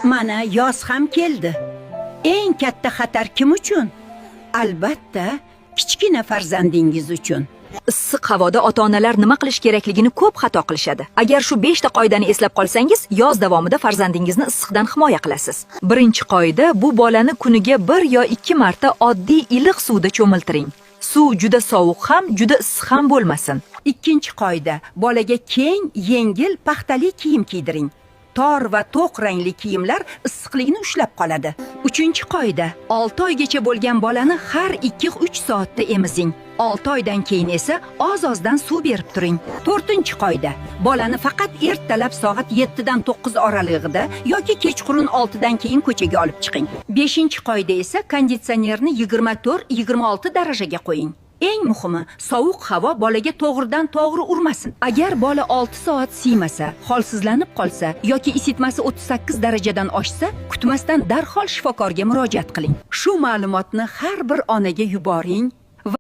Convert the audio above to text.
Mana yoz ham keldi. Eng katta xatar kim uchun? Albatta, kichkina farzandingiz uchun. Issiq havoda ota-onalar nima qilish kerakligini ko'p xato qilishadi. Agar shu 5 ta qoidani eslab qolsangiz, yoz davomida farzandingizni issiqdan himoya qilasiz. Birinchi qoida: bu bolani kuniga 1 yo 2 marta oddiy iliq suvda cho'miltiring. Suv juda sovuq ham, juda issiq ham bo'lmasin. Ikkinchi qoida: bolaga keng, yengil, paxtali kiyim kiydiring. Tor va to'q rangli kiyimlar issiqlikni ushlab qoladi. Uchinchi qoida: 6 oygacha bo'lgan bolani har 2-3 soatda emizing. 6 oydan keyin esa oz-ozdan suv berib turing. To'rtinchi qoida: bolani faqat ertalab soat 7 dan 9 oralig'ida yoki kechqurun 6 dan keyin ko'chaga olib chiqing. Beshinchi qoida esa konditsionerni 24-26 darajaga qo'ying. Eng muhimi, sovuq havo bolaga to'g'ridan to'g'ri urmasin. Agar bola 6 soat siymasa, holsizlanib qolsa yoki isitmasi 38 darajadan oshsa, kutmasdan darhol shifokorga murojaat qiling. Shu ma'lumotni har bir onaga yuboring.